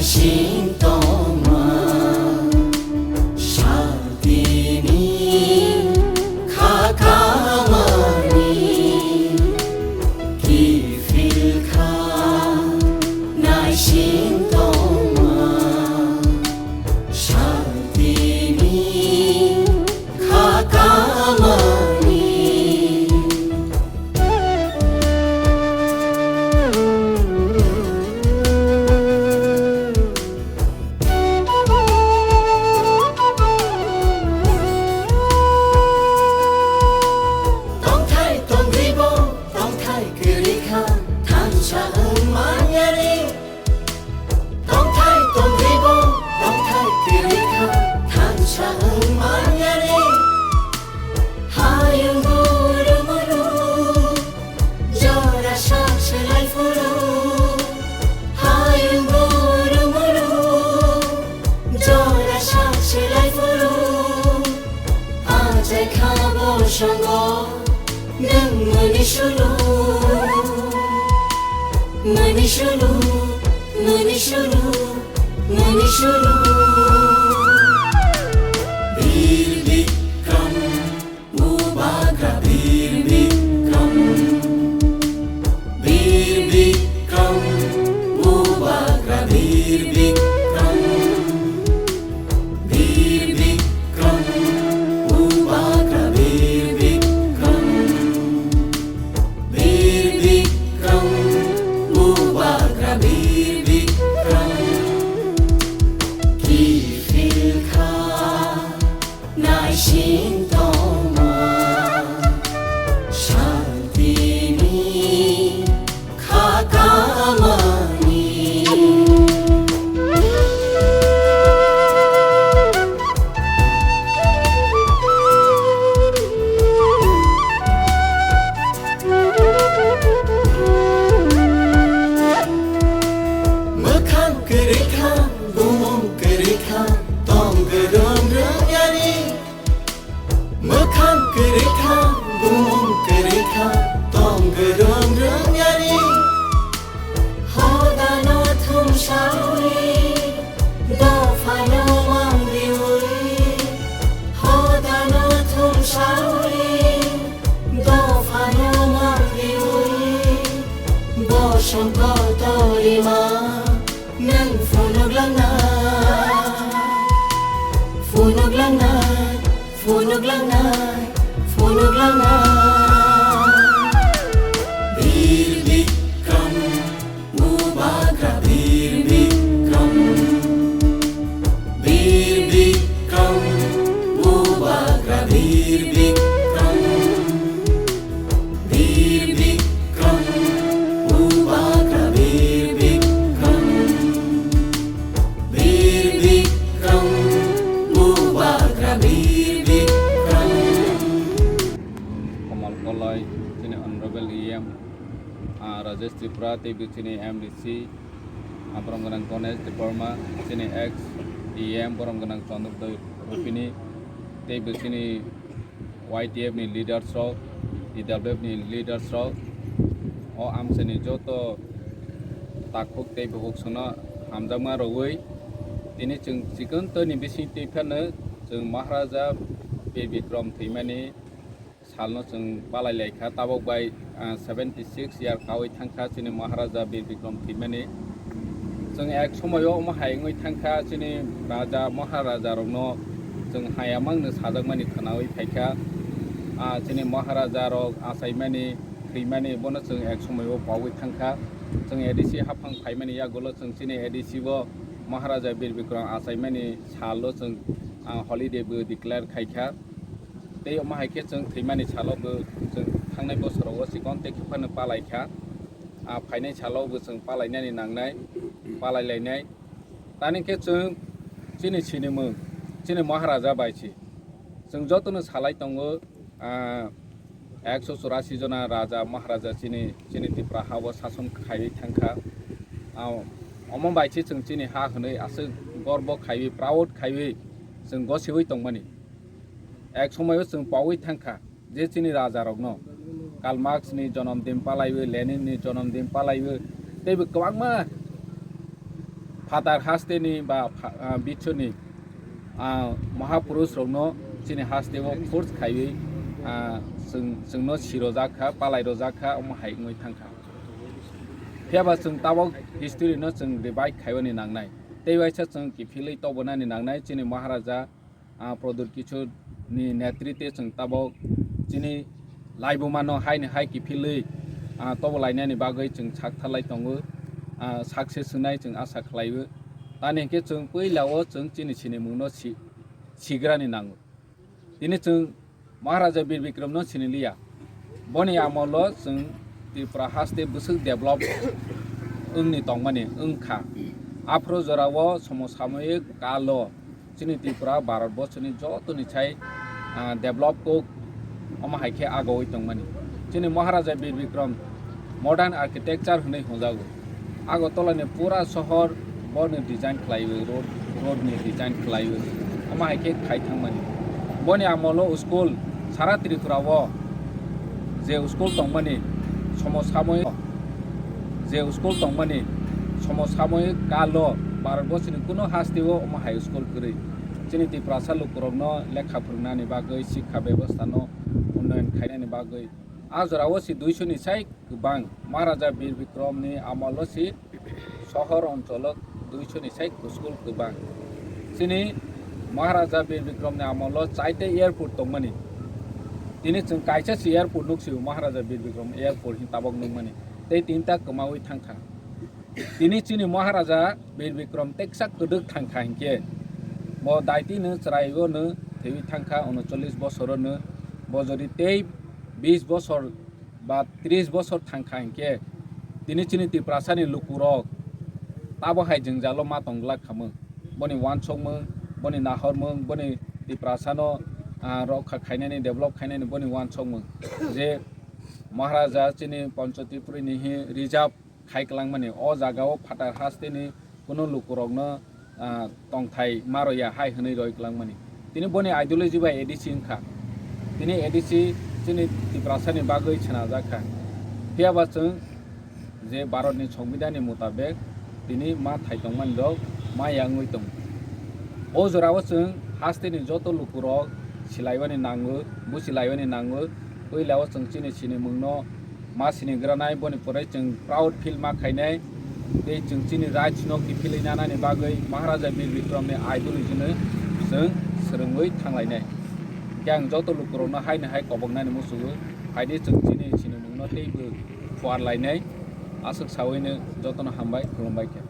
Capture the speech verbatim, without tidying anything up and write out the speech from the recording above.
Sing tongma, shaltini kha kamani kiphil kha, naising tongma, shaltini kha kamani. Tongthai tongribo, tongthai kwrwi kha, thansa wng manyani. Tongthai tongribo, tongthai kwrwi kha, thansa wng manyani. Hayung guru muru, jora sak selai phuru. Hayung guru muru, jora sak selai phuru. Achai kha bosongo, nwng mani sulu. Mani sulu, mani sulu, mani sulu. Bir Bikram, Bubagra Bir Bikram. Bir Bikram, Bubagra Bir Bikram. Bir Bikram, Bubagra Bir Bikram. Bir Bikram, Bubagra Bir Bikram. Kiphil kha, naising tongma, shaltini kha kamani. Mwkhang kwrwi kha, bumung kwrwi kha, tong kwrwng rwngyani. Mwkhang kwrwi kha, bumung kwrwi kha, tong kwrwng rwngyani. Hodano thumsawi, dophano mangriwi. Hodano thumsawi, dophano mangriwi. Bosong kotorima, nwng phunuklangnai, phunuklangnai. Phunuklangnai, phunuklangnai. Bir Bikram, Bubagra Bir Bikram. Bir Bikram, Bubagra Bir Bikram. Bir Bikram, Bubagra Bir Bikram. Bir Bikram, Bubagra Bir Bikram. Komal Koloi, chini Honorable E M, ah, Rajesh Tripura, teibo chini M D C, ah, borom gwnang Ganesh Debbarma, chini ex E M, borom gwnang Chandrodoi Rupini, teibo chini Y T F ni leaders rok, T W F ni leaders rok, o amchaini joto takhuk tei bukhuk songno hamjakma rwui, tini chwng chikon twi ni bising twi phano chwng Maharaja Bir Bikram thwimani salno chwng palai lai kha, tabok bai, ah, seventy six year kaui thang kha chini Maharaja Bir Bikram thwimani. Chwng ek somoio omo hai wngwi thang kha, chini raja Maharaja rokno chwng hayamangno sajakmani khwnaui phai kha. Ah, chini Maharaja rok achaimani, thwimani bono chwng ek somoio pogwi thang kha. Chwng A D C haphang phaimani yagulo chwng chini A D C bo Maharaja Bir Bikram achaimani salo chwng, ah, holiday bo declare khai kha. Tei omo hai khe chwng thwimani salo bo chwng thangnai bosorogo chikon tei khe phano palai kha. Ah, phainai salo bo chwng palainani nangnai, palai lainai. Tani khe chwng chini sinimung, chini Maharaja bai si. Chwng jotono salai tongo, ah, ekso churasi jona raja, Maharaja chini, chini Tripura hao sason khaiwi thang kha. Ah, omo bai si chwng chini ha hwnwi aswk gorbo khaiwi, proud khaiwi chwng gosiwi tongmani. Ek somoio chwng pogwi thang kha je chini rajarokno Karl Marx ni jonom din palaiwi, Lenin ni jonom din palaiwi, teibo kwbangma phatar hasteni ba pha-, ah, bichoni, ah, mahapurush rokno chini hasteo force khaiwi, ah, chwng, chwngno sirojak kha, palai rojak kha, omo hai wngwi thang kha. Phiya ba chwng tabok history no chwng revive khaiyani nangnai. Tei waisa chwng kiphilwi tobonani nangnai chini Maharaja, ah, Pradyut Kishore ni netritwe chwng tabok chini laibuma no haini hai kiphilwi, ah, tobolainani bagwi chwng sak thalai tongo, ah, success wngnai chwng asa khlaiwi. Tani hinkhe chwng puila o chwng chini sinimung no si-, sigrani nango. Tini chwng Maharaja Bir Bikram no siniliya. Boni amolo chwng Tripura haste bwswk develop wngni tongmani wngkha. Aphuru jorao somo samoyik kalo chini Tripura Bharat borsoni jotoni sai, ah, develop kok omo hai khe agowi tongmani. Chini Maharaja Bir Bikram modern architecture hwnwi hwnjago. Agartala ni pura sohor boni design khlaiwi, road, road ni design khlaiwi, omo hai khe khai thangmani. Boni amolo school sara Tripura o je school tongmani somo samoyik, je school tongmani somo samoyik kalo Bharat borsoni kuno hasteo omo hai school kwrwi. Chini Tiprasa lukurokno lekha phwrwngnani bagwi, sikha bebostha no unnayan khainani bagwi a jorao si duiso ni sai kwbang. Maharaja Bir Bikram ni amolo si sohor oncholo duiso ni sai school kwbang. Chini Maharaja Bir Bikram ni amolo chaite airport tongmani. Tini chwng kaisa si airport nuksio, Maharaja Bir Bikram airport hin tabok nukmani. Tei tinta kwmawi thangkha. Tini chini Maharaja Bir Bikram teksa kwdwk thangkha hinkhe, bo daitino chwraio no thwiwi thangkha, unocholish bosoro no. Bo jodi tei bis bosor ba tris bosor thangkha hinkhe, tini chini Tiprasani lukurok tabo hai jwngjalo ma tongglak khamung. Boni uansukmung, boni nahormung, boni Tiprasano, ah, rokha khainani, develop khainani boni uansukmung. Je Maharaja chini Pancho Tripuri ni hi reserve khai kwlangmani, o jagao phatar hasteni kuno lukurokno, ah, tongthai maroya hai hwnwi roi kwlangmani. Tini boni ideology bai A D C wngkha. Tini A D C chini Tiprasani bagwi swnajak kha. Phiya ba chwng je Bharatni Songbidanni mutabek tini ma thai tongmani rok ma ya wngwi tongo. O jorao chwng hasteni joto lukurok silaiwani nango, busilaiwani nango. Puilao chwng chini sinimungno ma sinigranai, boni pore chwng proud feel ma khainai. Tei chwng chini rights no kiphilwi nanani bagwi Maharaja Bir Bikram ni ideology no chwng swrwngwi thanglainai. Khe ang joto lukurokno haino hai koboknani muchungo, phaidi chwng chini sinimungno teibo phuarlainai. Aswk sawi no jotono hambai, khulumbai khe.